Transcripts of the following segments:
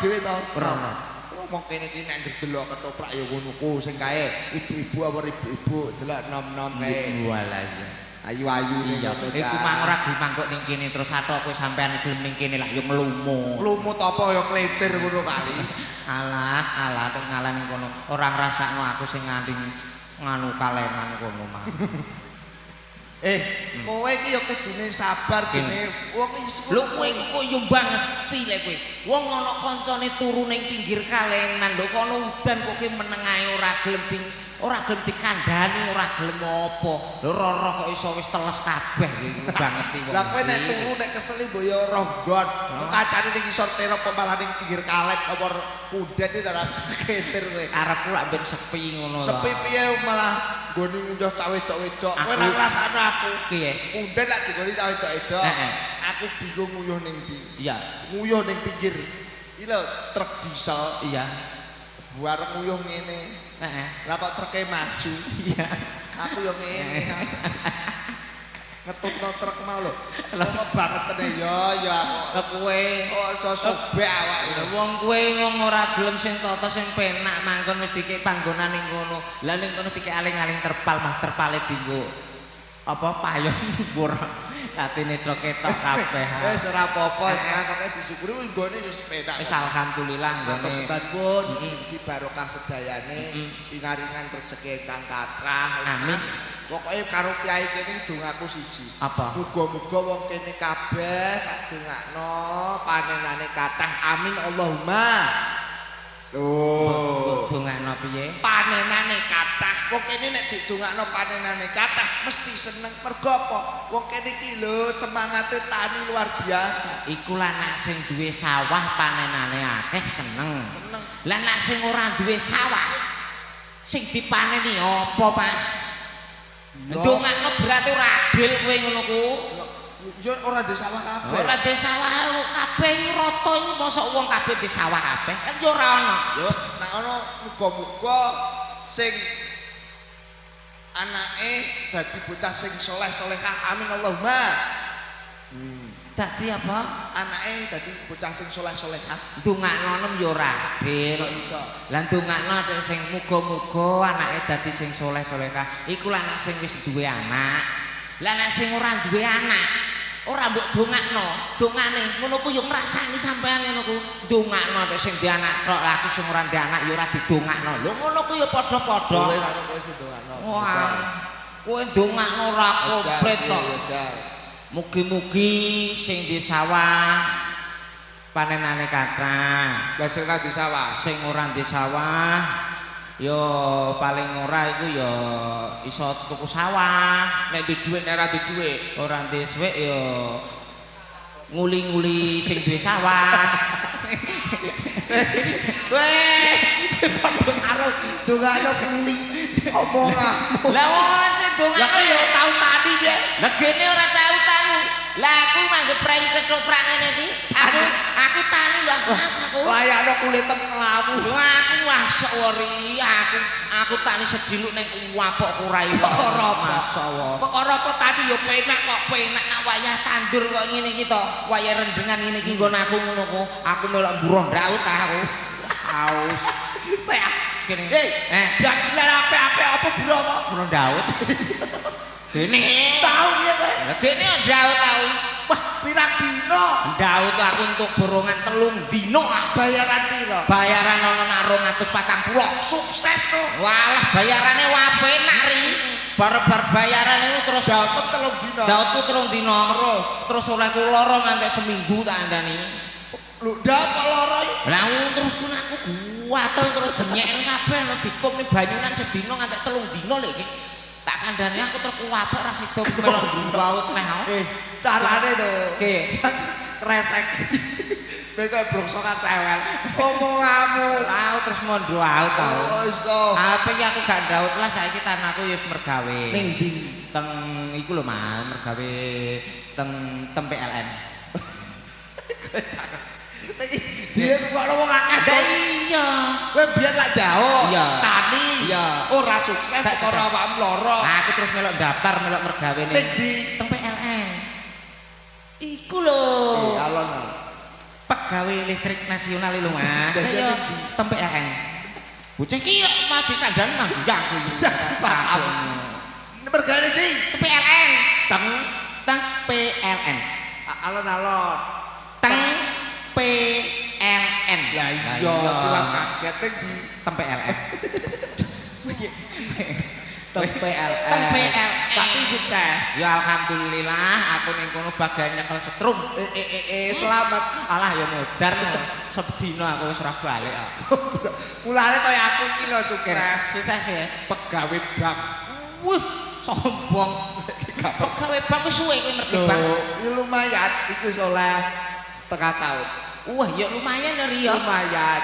dhewe to. Ora. Ngomong kene iki nek ndelok ketoprak ya ngono ku sing kae ibu-ibu apa ibu-ibu delok nom-nom kae. Walah iya. Ayu-ayu ning Iya, ngono. iku mang ora gelem ning kene terus atok kowe sampean gelem ning kene lak yo nglumut. Lumut apa ya kletir ngono kali. Alah, alah nek ngalah ning kono ora ngrasakno aku sing nganti nganu kalenan kono mah. Kowe iki ya kudune sabar jenenge wong iki. Lho kowe iku kok yo bangeti lek kowe. Wong ana kancane turu ning pinggir kalenan lho kono udan kok ki meneng ae ora gelem ding ora gelem dikandhani, ora gelem apa. Lho roro kok iso wis teles kabeh iki bangeti wong. Lah kowe nek turu nek kesel mbok ya roh nggon. Kacane ning isor terop apa malah ning pinggir kalen apa punden iki ora ketir kowe. Karepku lak ben sepi ngono lho. Sepi piye malah nggone ngunduh cah wedok-wedok. Kowe ora ngrasakno aku. Piye? Punden lak digoni cah wedok-wedok. Heeh. Aku bingung nguyuh ning ndi. Iya. Nguyuh ning pinggir. Iki lho truk diesel. Iya. Bareng nguyuh ngene. Heeh. Lah kok truke maju. Iya. Aku yo ngene. Ngetutno truk mau lho. Kok bangetene ya ya aku. Lah kowe Kok iso sobek awake. Lah wong kowe wong ora gelem sing tata sing penak mangkon wis dikek panggonan ning kono. Lah ning kono dikek aling-aling terpal mah terpale dinggo apa payon nyubur. Atine tok ketok kabeh. Wis ora apa-apa, wis pokoke disyukuri wis nggone wis penak. Wis alhamdulillah Matur nggone. sembah nuwun, mugi barokah sedayane, pinaringan rejeki ingkang kathah. Amin. Pokoke karo kyai kene dongaku siji. Apa? Muga-muga wong kene kabeh tak dongakno panenane kathah. Amin Allahumma. Lho, dongakno piye? Panenane kathah. Wong kene nek didongakno panenane kathah mesti seneng. Mergo apa? Wong kene iki lho semangate tani luar biasa. Iku lah nek sing duwe sawah panenane akeh seneng. Seneng. Lah nek sing ora duwe sawah sing dipaneni apa, Mas? Ndongakno berarti ora adil kowe ngono ku. Ya ora duwe sawah kabeh. Ora duwe sawah kabeh iki rata iki mosok wong kabeh duwe sawah kabeh. Kan ya ora ana. Yo nek ana muga-muga sing anake dadi bocah sing soleh-solehah. Amin Allahumma. Dadi apa? Anake dadi bocah sing soleh-solehah. Ndongakno nem ya ora adil. Kok iso? Lah ndongakno atik sing muga-muga anake dadi sing soleh-solehah. Iku lah anak sing wis duwe anak. Lah nek sing ora duwe anak, ora mbok dongakno, dongane ngono ku yo ngrasani sampean ngono ku. Ndongakno nek sing duwe anak tok, lah aku sing ora duwe anak ya ora didongakno. Lho ngono ku ya padha-padha. Kowe karo kowe sing ndongakno. Wah. Kowe ndongakno ora komplit to. Mugi-mugi sing di sawah panenane kathah. Lah sing ora di sawah, sing ora di sawah ya paling ora iku ya iso tuku sawah. Nek duwe dhuwit nek ora duwe dhuwit, ora duwe dhuwit ya nguli-nguli sing duwe sawah. Weh, padha karo dongakno kuli omonganmu. Lah wong sing dongakno ya tau tani piye? Lah gene ora tau tani. Lah aku mangge prei ketoprak ngene iki. Aku tani lho Mas aku. Layakno kulitem nglawu. Lho aku masuk wori, aku tani sediluk ning wapok kurai. Perkara apa? Masyaallah. Perkara apa tani ya penak kok. Penak nak wayah tandur kok ngene iki to. Wayah rendengan ngene iki nggon aku ngono ku. Aku melok mburoh ndaut aku. Aus. Sek. Kene. Hei, dagelan apik-apik apa buroh apa? Buroh ndaut. Dene. Tau piye kowe? Lah dene ndaut tau. Wah, pirang dino? Ndaut aku entuk borongan 3 dino. Bayaran piro? Bayaran ana nak 240. Sukses to. Walah bayarane wapenak ri. Bar-bar bayaran iku terus Dautem 3 dino. Ndautku 3 dino. Terus olehku lara ngantek seminggu tak andani. Lho, ndaut kok lara iki? Lah terus ku aku guatel terus denyeken kabeh lho dikum ning banyunan sedina ngantek 3 dino lho iki. Tak kandhane aku terus kuwapok ra sida melok ndaut neh aku. Carane to. Piye? Kresek. Ben koyo brongsokan tewel. Omonganmu. Aku terus mondro out tau. Oh iso. Ape iki aku gak ndaut lah saiki tanahku ya wis mergawe. Ning ndi? Teng iku lho Mas, mergawe teng tem PLN. Iki dia kok wong akeh. Iya. Kowe biyen lak ndauk, tani. Iya. Ora sukses perkara awakmu lara. Nah, aku terus melok daftar, melok mergawe ning ndi? Teng PLN. Iku lho. Alon. Pegawai listrik nasional lho, Mas. Lah, Iya, iya, teng PLN. Bocah iki kok mah dikandani mah aku iki. Paham. Mergane ndi? PLN. Teng Teng PLN. Alon-alon. Teng PLN. Lah iya, tiwas kaget teng di Teng PLN. teng PLN. Teng PLN. Tapi sukses. Ya alhamdulillah aku ning kono bagian nyekel setrum. Selamat. Alah ya modar no. Sedina aku wis ora balik kok. Mulane kaya aku iki lho sukses. Sukses ya. Pegawai bank. Wah, sombong. Pegawai bank wis suwe kowe ngerti bank. Lho, ya lumayan iku oleh setengah tahun. Wah, ya lumayan lho Rio. Lumayan.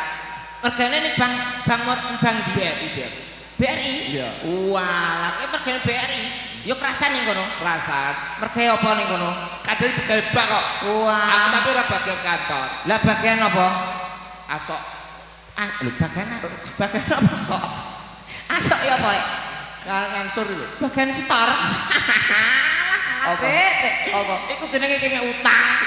Mergane ning bank bank bank ndi? BRI BRI. BRI? Iya. Walah, kowe mergane BRI. Ya kerasan ning kono. Kerasan. Mergawe apa ning kono? Kadang pegawai bank kok. Wah. Aku tapi ora bagian kantor. Lah bagian apa? Asok. Ah, lho bagian apa? Bagian apa sok? Asok ya apa? Ngangsur lho. Bagian setor. Apa? Apa? Iku jenenge kene utang.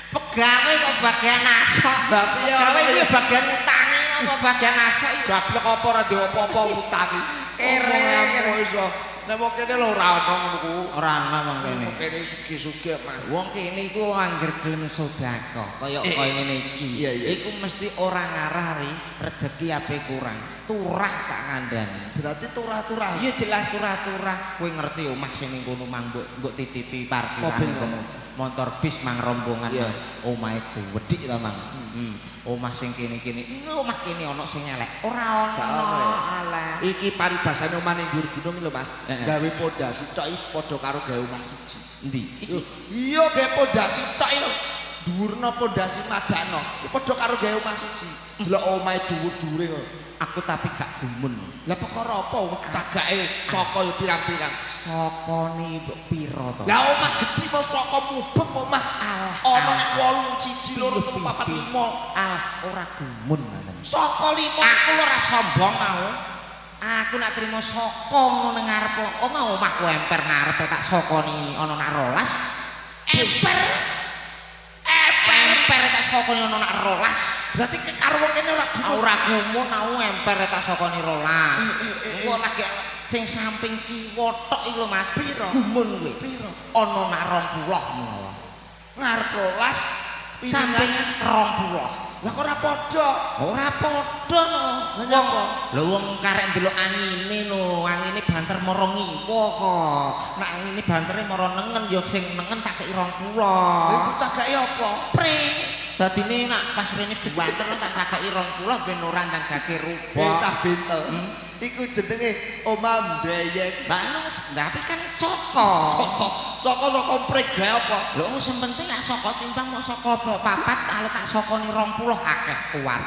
Pegawai kok bagian asok. Lah piye Pegawai apa iki ya bagian utange apa bagian asok iki. Gablek apa ora duwe apa-apa utang iki. Kere, Omonganmu iso. Nek wong kene lho ora ono ngono ku. Ora ana wong kene. Wong kene sugih-sugih mah. Wong kene iku angger gelem sedekah kaya kaya ngene iki. Iya, iya. Iku mesti ora ngarah ri rejeki ape kurang. Turah tak kandhani. Berarti turah-turah. Iya jelas turah-turah. Kowe ngerti omah sing ning kono mang mbok titipi parkiran Mobil kono. Motor bis mang rombongan. Iya. Omahe gedhi ta mang. Omah sing kene-kene. Omah kene ana sing elek. Ora Gak ana. ono ya? Alah. Iki paribasane omah ning dhuwur gunung iki lho Mas. Heeh. Gawe pondasi tok iki padha karo gawe omah siji. Endi? Iki Iya gawe pondasi tok iki lho. Dhuwurno pondasi madakno. Iki padha karo gawe omah siji. Delok omahe dhuwur-dhuwure kok. aku tapi gak gumun. Lah perkara apa cagake saka ya pirang-pirang. Sokone mbok pira to? Lah omah gedhi mau saka mubeng omah Alah, ana nek 8 1 2 3 4 5. Alah ora gumun ngoten. Saka 5. Aku lho ora sombong mau. Aku nak trimo saka ngono ning ngarep omah omahku emper ngarep tak sokoni ana nak 12. Emper. Emper tak sokoni ana nak 12. Berarti karo wong kene ora gumun. Ora gumun aku emper tak sokoni 12. Engko lagi sing samping kiwa tok iku lho Mas. Piro? Gumun kuwi. Piro? Ana nak 20 ngono. Ngarep 12 Samping 20. Lah kok ora padha? Ora padha no. Lah nyapa? Lho wong karek ndelok angine no, angine banter mara ngiwa kok. Nek angine bantere mara nengen ya sing nengen tak kei 20. Lah bocah gake apa? Pre. Dadine nek pas rene banter tak cagaki 20 ben ora ndang gage rubah. Bentah bento. Iku jenenge omah ndeyek. Lah anu, tapi kan saka. Saka saka saka prek gawe apa? Lho sing penting lak saka timbang mok saka papat kalau tak sokoni 20 akeh kuat.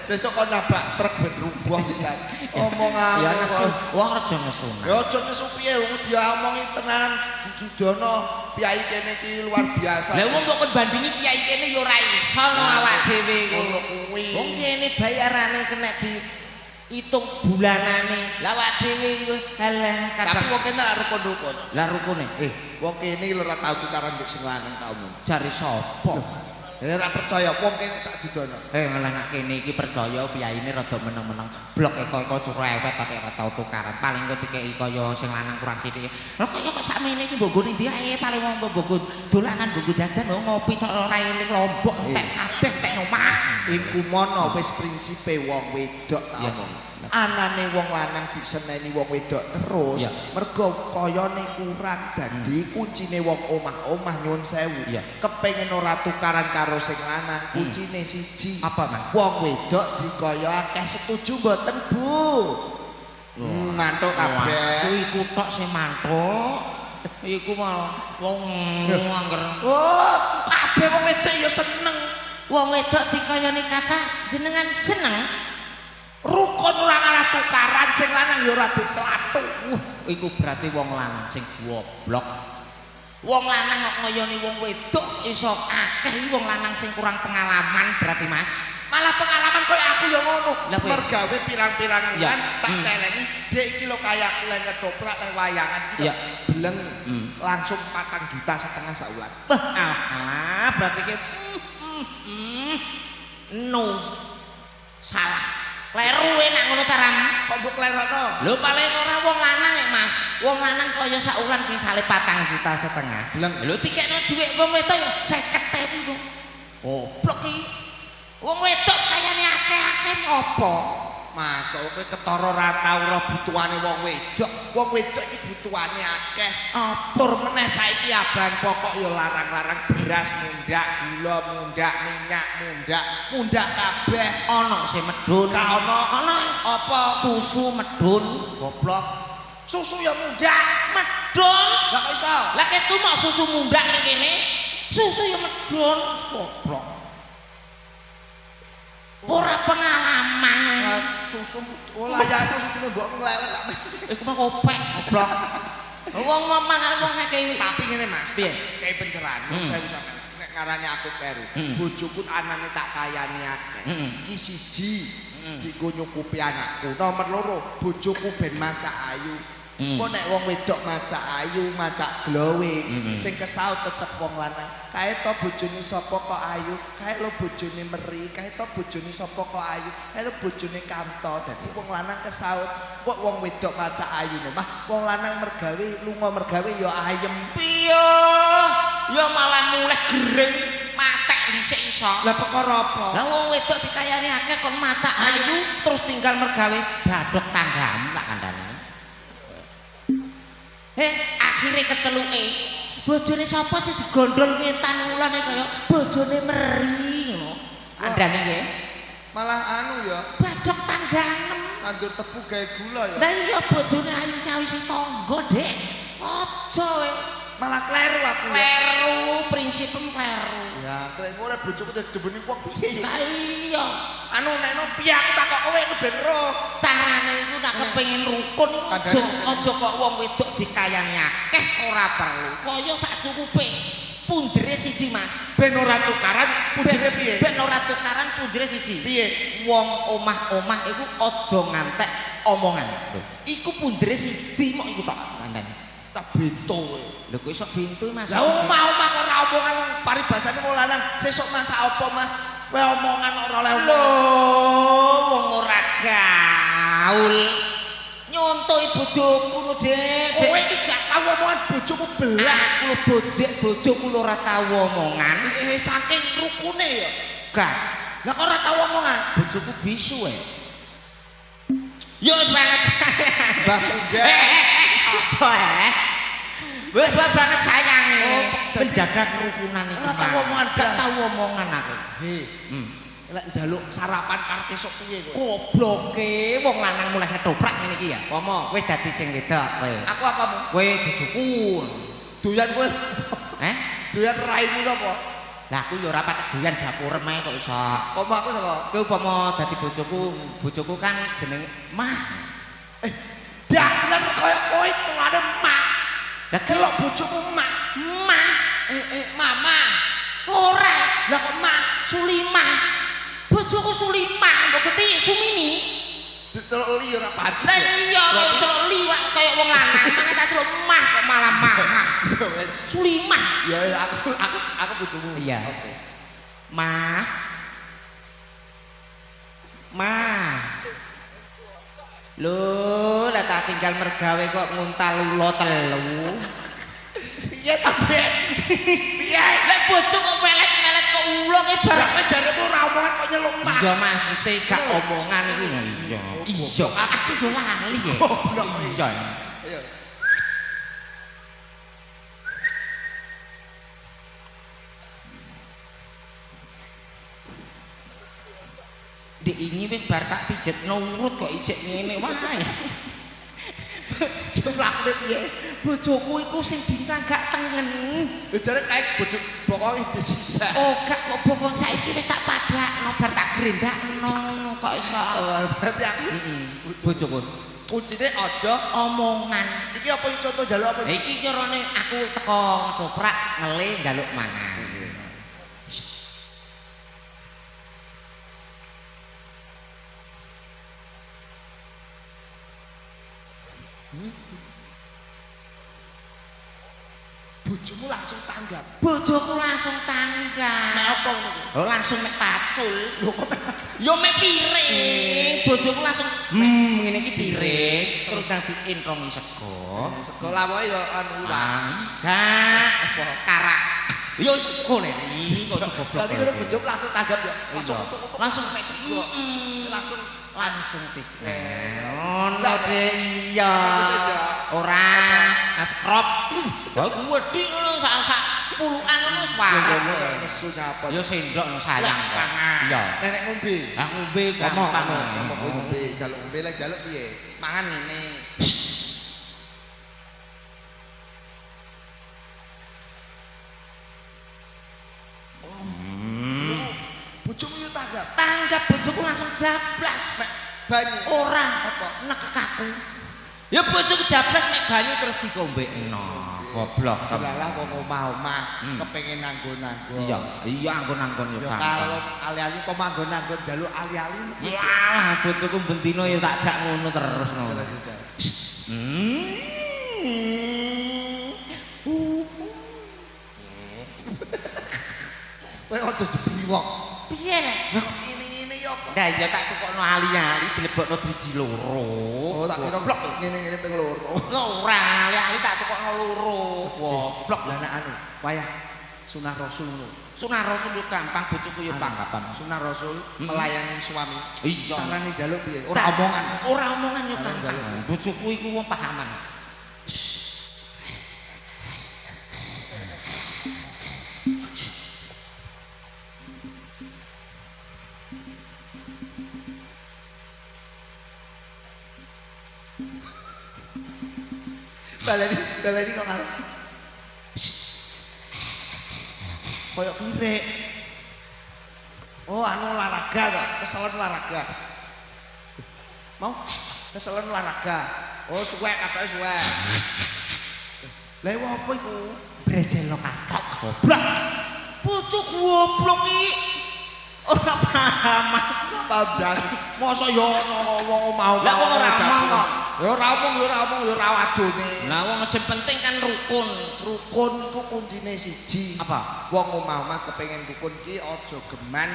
Sesuk kon nabrak truk ben rubuh pisan. Omongan. Ya nesu, wong aja nesu. Ya aja nesu piye wong diomongi tenan dijudono piyai kene iki luar biasa. Lah wong mbok kon bandingi piyai kene ya ora iso no awak dhewe iku. Ngono kuwi. Wong kene bayarane kena di hitung bulanane. Lah awak dhewe iku alah Tapi wong kene rukun-rukun. Lah rukune Wong kene lho ora tau tukaran mbek sing lanang ta omong. jare sapa? Nek ora percaya wong kene tak judono. Malah nak kene iki percaya piyaine rada meneng-meneng. Blok eko-eko cerewet tapi ora tau tukaran. Paling kok dikeki kaya sing lanang kurang sithik. Lah kok kok sakmene iki mbok nggone ndi ae paling wong mbok nggo dolanan mbok nggo jajan mbok ngopi tok ora eling lombok entek kabeh entek omah. Iku mono wis prinsipe wong wedok tak Ya. omong. Anane wong lanang diseneni wong wedok terus Ya. mergo kayane kurang dadi kuncine wong omah-omah nyuwun sewu. Ya. Kepengin ora tukaran karo sing lanang, kuncine siji. Apa, Mas? Wong wedok dikaya akeh setuju mboten, Bu? Mantuk kabeh. Kuwi iku tok sing mantuk. Iku malah wong angger. Oh, kabeh wong wedok ya seneng. Wong wedok dikayani kata jenengan seneng. Rukun ora ngarah tukaran sing lanang ya ora dicelatu. Wah, iku berarti wong lanang sing goblok. Wong lanang kok ngoyoni wong wedok iso akeh iki wong lanang sing kurang pengalaman berarti Mas. Malah pengalaman koyo aku ya ngono. Lah kowe? Mergawe pirang-pirang Ya. wulan tak celengi, dek iki lho kaya aku lek ketoprak lek wayangan iki Ya. bleng langsung 4,5 juta saulan. Wah, alah, alah berarti ki No. Salah. Kleru enak ngono caramu. Kok mbok klerokno? Lho paling ora wong lanang ya, Mas. Wong lanang kaya sak wulan misale 4,5 juta. Lho dikekno dhuwit wong wedok ya 50.000 kok. Goblok iki. Wong wedok kayane akeh-akeh ngopo? Mas, kowe ketara ora tau ora butuhane wong wedok. Wong wedok iki butuhane akeh. Tur meneh saiki abang pokok ya larang-larang, beras mundak, gula mundak, minyak mundak, mundak kabeh. Ana sing medhun. Gak ana. Ana apa? Susu medhun, goblok. Susu ya mundak, medhun. Lah kok iso? Lah ketu mok susu mundak ning kene. Susu ya medhun, goblok. Ora pengalaman. Susu layaknya susu mbok nglewet tak. Iku mah kopek goblok. Wong mangan wong ngekeki. Tapi ngene Mas, piye? Kei pencerahan, saya sampean nek ngarani aku kleru. Bojoku anane tak kayani akeh. Ki siji dienggo nyukupi anakku. Nomor loro, bojoku ben macak ayu. Kok nek wong wedok macak ayu, macak glowing, sing kesaut tetep wong lanang. Kae to bojone sapa kok ayu, kae lo bojone meri, kae to bojone sapa kok ayu, kae lo bojone Kamto. Dadi wong lanang kesaut. Kok wong wedok macak ayu mah, wong lanang mergawe lunga mergawe ya ayem. Piye? Ya malah mulih gering matek dhisik iso. Lah perkara apa? Lah wong wedok dikayani akeh kon macak ayu terus tinggal mergawe badhok tanggamu tak kandhane. Akhire keceluke. Bojone sapa sing digondol ngetan wulane kaya bojone meri ngono. Andane nggih. Malah anu ya, badhok tangganem. Nandur tebu gawe gula ya. Lah iya bojone ayu nyawisi tangga, Dik. Aja we. Malah kleru aku. Kleru, prinsipem kleru. Ya, kleru ora bojoku dibeni wong piye ya. Lah iya. Anu nekno piye aku takok kowe iku ben ro. Carane iku nek kepengin rukun aja kok wong wedok dikayani akeh ora perlu. Kaya sak cukupe. Punjere siji, Mas. Ben ora tukaran, punjere piye? Ben ora tukaran punjere siji. Piye? Wong omah-omah iku aja ngantek omongan. Iku punjere siji mok iku tok kandhane. Tak bento kowe. Lho kok iso bento, Mas? Lah omah-omah kok ora omongan wong paribasane wong lanang sesuk masak apa, Mas? Kowe omongan ora oleh. Lho, wong ora gaul. Nyontoi bojoku lho, Dik. Kowe iki gak tau omongan bojoku belas. Aku lho bodek bojoku lho ora tau omongan. Saking rukune ya. Gak. Lah kok ora tau omongan? Bojoku bisu e. Yo banget. Mbah Pundek. Aja Wis banget sayange. Menjaga kerukunan iku. Ora tau omongan, gak tau omongan aku. He. Lek njaluk sarapan arep esuk piye kowe? Gobloke wong lanang mulai ngetoprak ngene iki ya. Pomo wis dadi sing wedok kowe. Aku apamu? Kowe bojoku. Doyan kowe. Heh? Doyan raimu sapa? Lah aku ya ora patek doyan dapurem ae kok iso. Pomo aku sapa? Kowe upama dadi bojoku, bojoku kan jenenge Mah. Dagelan kaya kowe celane Mah. Lah kelok bojoku Mah. Mah. Mama. Ora. Lah kok Mah? Sulimah. Bojoku Sulimah, mbok geti Sumini. Celuk li ora pantes. Lah iya, celuk li kaya wong lanang, mangan tak celuk Mah kok malah Mah. Sulimah. Ya aku bojomu. Iya. Oke. Mah. Mah. Lho, lah tak tinggal mergawe kok nguntal ula telu. Piye ta, Dek? Piye? Lek bojo kok melet-melet kok ula ki barang jaremu ora omongan kok nyeluk Mah. Iya, Mas, mesti gak omongan iku. Iya. Iya, aku yo lali ya. Goblok. Iya. Ayo. Dek ini wis bar tak pijetno urut kok ijek ngene wae. Jumlahne piye? Bojoku iku sing dinang gak tengen. Lho jare kae bojo bokonge disisa. Oh, gak kok bokong saiki wis tak padakno bar tak grendakno kok iso. Berarti aku bojoku. Kuncine aja omongan. Iki apa iki contoh njaluk apa? Iki carane aku teko ngetoprak ngele njaluk mangan. Bojomu langsung tanggap. Bojoku langsung tanggap. Mek apa ngono kuwi? Oh, langsung mek pacul. Lho kok ya mek piring. Bojoku langsung ngene iki piring terus nang dientongi sego. Sego lawohe ya anu ora. Gak apa karak. Ya sego lho iki kok sego goblok. Berarti ngono bojomu langsung tanggap ya. Langsung langsung mek sego. Langsung langsung tiga. Ngono de iya. Ora askrop. Wah wedi ngono sak pulukan ngono wis wareg. Nesu nyapa. Ya sendok sayang kok. Iya. Nenek ngombe. Lah ngombe gampang. Ngomong ngombe, jaluk ngombe lek jaluk piye? Mangan ngene. Bojomu yo tanggap. Tanggap bojoku langsung jablas. Mek banyu. Ora apa nekek aku. Ya bojoku jablas mek banyu terus dikombekno. Goblok. Delalah wong omah-omah kepengin nanggon-nanggon. Iya, iya anggon-anggon yo gampang. Kalau ali-ali kok manggon-anggon njaluk ali-ali. Walah bojoku bendina ya tak jak ngono terus ngono. Kowe aja jebiwok. Piye rek? Lah kok ngene-ngene ya apa? Lah ya tak tukokno ali-ali dilebokno driji loro. Oh tak kira blok ngene-ngene ping loro. Lho ora, ali-ali tak tukokno loro. Goblok. Lah nek anu wayah sunah rasul ngono. Sunah rasul yo gampang bojoku yo tanggapan. Sunah rasul melayani suami. Iya. Carane njaluk piye? Ora omongan. Ora omongan yo gampang. Bojoku iku wong pahaman. Baleni kok karo. Koyok kirik. Oh, anu olahraga to, keselen olahraga. Mau keselen olahraga. Oh, suwek katoke suwek. Lah iku apa iku? Brejelo kathok goblok. Bojoku goblok iki. Ora paham. Paham. Mosok yo ana wong omah-omah. Lah wong ora omong kok. Ya ora omong, ya ora omong, ya ora wadone. Lah wong sing penting kan rukun. Rukun ku kuncine siji. Apa? Wong omah-omah kepengin rukun ki aja geman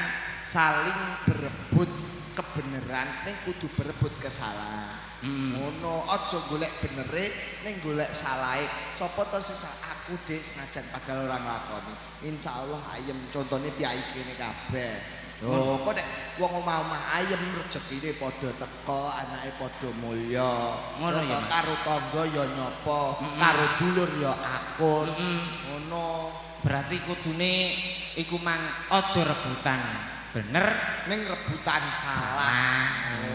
saling berebut kebenaran ning kudu berebut kesalahan. Ngono, aja golek benere ning golek salahe. Sapa to sing aku Dik senajan padahal ora nglakoni. Insyaallah ayem contone piyai kene kabeh. Lho kok nek wong omah-omah ayem rezekine padha teka, anake padha mulya. Ngono ya. Karo tangga ya nyapa, karo dulur ya akur. Ngono. Berarti kudune iku mang aja rebutan bener ning rebutan salah.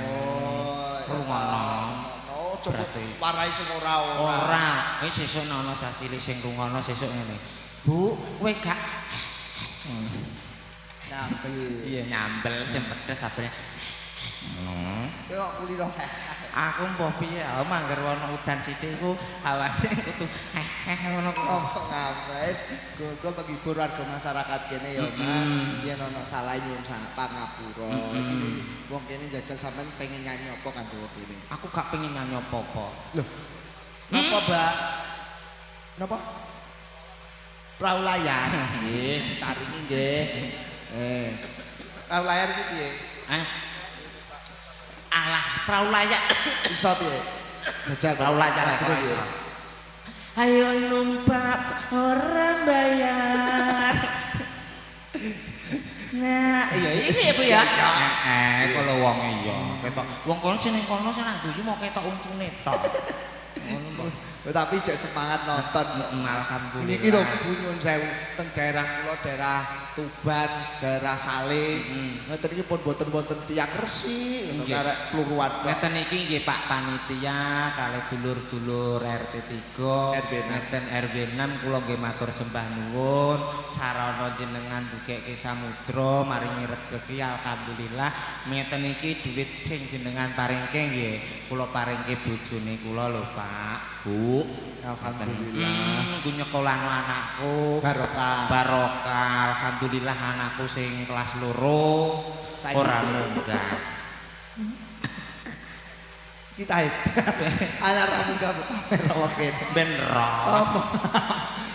Oh, rungono. Aja warai sing ora-ora. Ora, wis sesuk ana sasile sing rungono sesuk ngene. Bu, kowe gak nyambel. Iya nyambel sing pedes sabene. Kowe kok kulino. Aku mbuh piye ya mangger ana udan sithik iku hawane kudu ngono kok. Oh ngawes, go-go menghibur warga masyarakat kene ya Mas. Yen ana salah nyuwun pangapura. Iki wong kene njajal sampean pengen nyanyi apa kanggo wong kene? Aku gak pengen nyanyi apa-apa. Lho. Napa, Mbak? Napa? Perahu layar. Nggih, taringi nggih. Perahu layar iki piye? Alah, perahu layar iso piye? Jajal perahu layar kok iso. Ayo numpak ora bayar. Nah, iya iki ya Bu ya. Heeh, kalau wong iya ketok. Wong kono sing ning kono sing nang guyu mau ketok untune tok. Ngono kok. Tapi jek semangat nonton. Alhamdulillah. Niki lho Bu nyuwun sewu teng daerah kula daerah Tuban, daerah Sale. Ngoten iki pun boten-boten tiyang resik ngono karek pluruan. Ngeten iki nggih Pak Panitia kalih dulur-dulur RT 3, ngeten RW 6 kula nggih matur sembah nuwun. Sarana jenengan bukekke samudra maringi rejeki alhamdulillah. Ngeten iki dhuwit sing jenengan paringke nggih kula paringke bojone kula lho Pak. Bu, alhamdulillah. Nggo nyekolahno anakku. Barokah. Barokah. Alhamdulillah anakku sing kelas 2 ora munggah. Kita anak ora munggah pamer kene. Ben roh.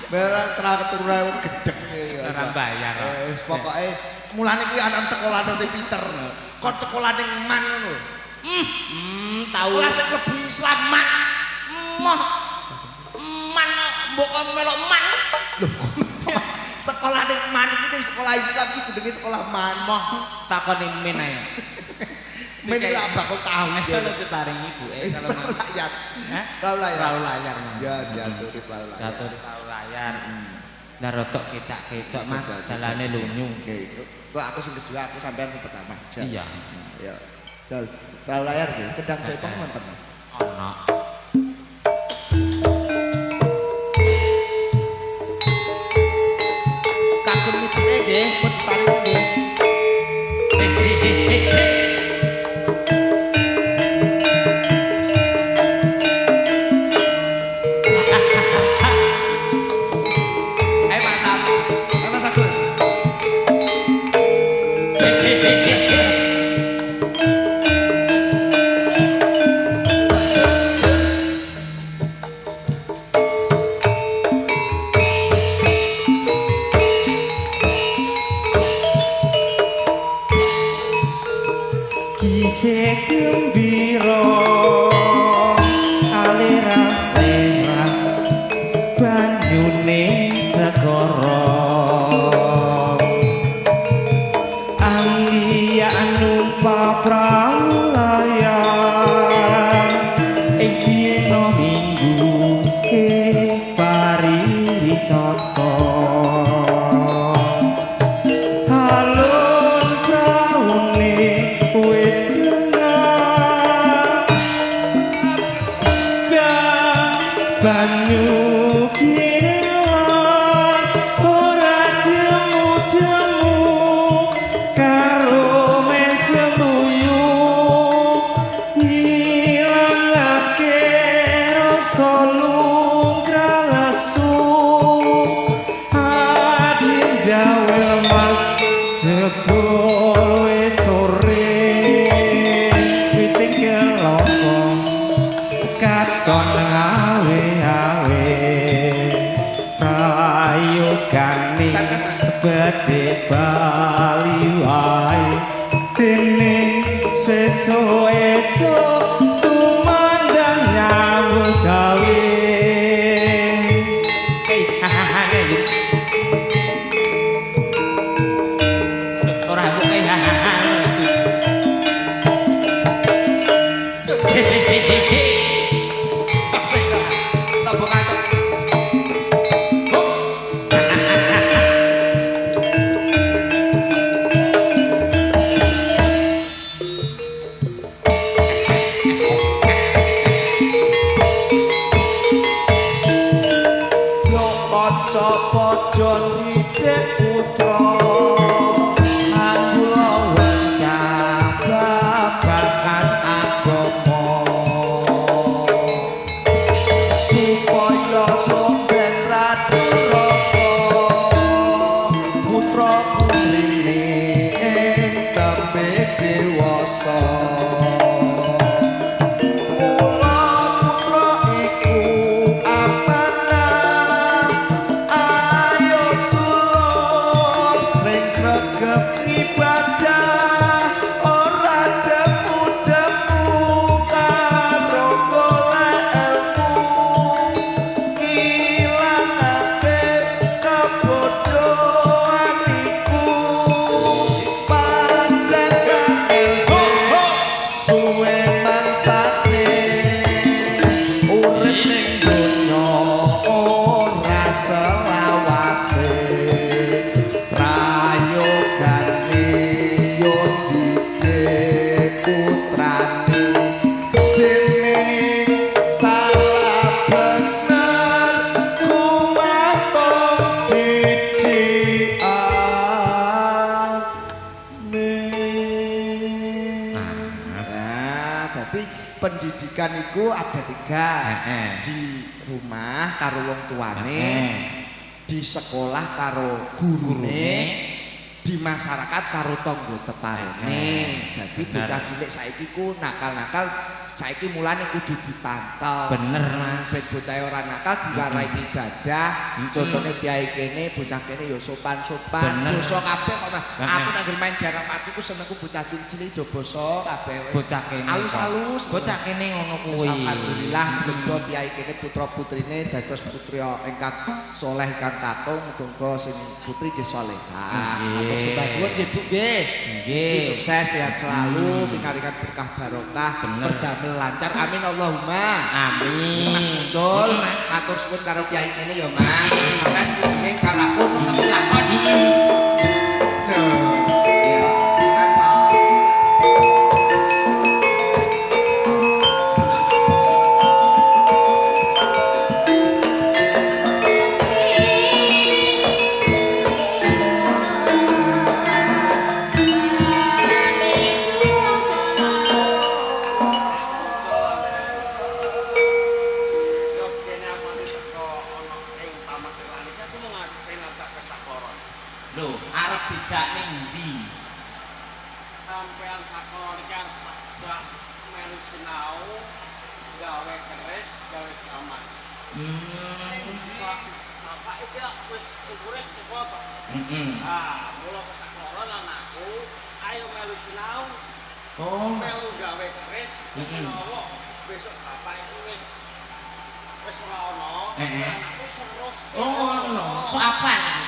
Barang teratur gedeng ya. Ora bayar. Wis pokoke mulane kuwi anak sekolahno sing pinter. Kon sekolah ning man ngono. Tau. Sekolah sing klebu Islam man. Moh. Man mbok kon melok man. Lho. Sekolah ning man iki ning sekolah Islam iki jenenge sekolah man. Moh takoni min ae. Men lak bakal tahu. Kalau diparingi ibuke kalau layar. Hah? Perahu layar. Perahu layar. Ya diaturi perahu layar. Diaturi perahu layar. Lah rotok kecak-kecok Mas, dalane lunyu. Nggih. Kok aku sing kedua, aku sampean sing pertama. Iya. Ya. Jal perahu layar nggih, kendang jaipong wonten. Ana. Kagem ibuke nggih, pun diparingi nggih. Pendidikan itu ada tiga, di rumah karo wong tuane, di sekolah karo gurune, di masyarakat karo tangga teparone. Dadi bocah cilik saiki ku nakal-nakal Saiki mulane kudu dipantau. Bener, Mas. Ben bocah ora nakal diwarai ibadah. Contone piyai kene, bocah kene ya sopan-sopan. Basa kabeh kok, Mas. Aku nek main daerah Pati ku senengku bocah cilik-cilik do basa kabeh. Bocah kene. Alus-alus. Bocah kene ngono kuwi. Alhamdulillah muga piyai kene putra-putrine dados putra ingkang soleh ingkang kakung, muga-muga sing putri nggih salehah. Matur sembah nuwun nggih Bu nggih. Nggih. Sukses sehat selalu, pinaringan berkah barokah, berdamel lancar. Amin Allahumma. Amin. Mas muncul, matur suwun karo kyai kene ya Mas. Sampeyan kudune karo aku tetep lakoni. Lho, iya, tenan to. Lho, arep dijak ning ndi? Sampean sakloron iki arep tak melu sinau gawe keris, gawe gaman. Bapak iki wis umure tuwa to. Heeh. Ah, mula sakloron anakku ayo melu sinau. Oh, melu gawe keris, menawa besok bapak iki wis ora ono, anakku iso terus. Oh, ngono. Sok apa?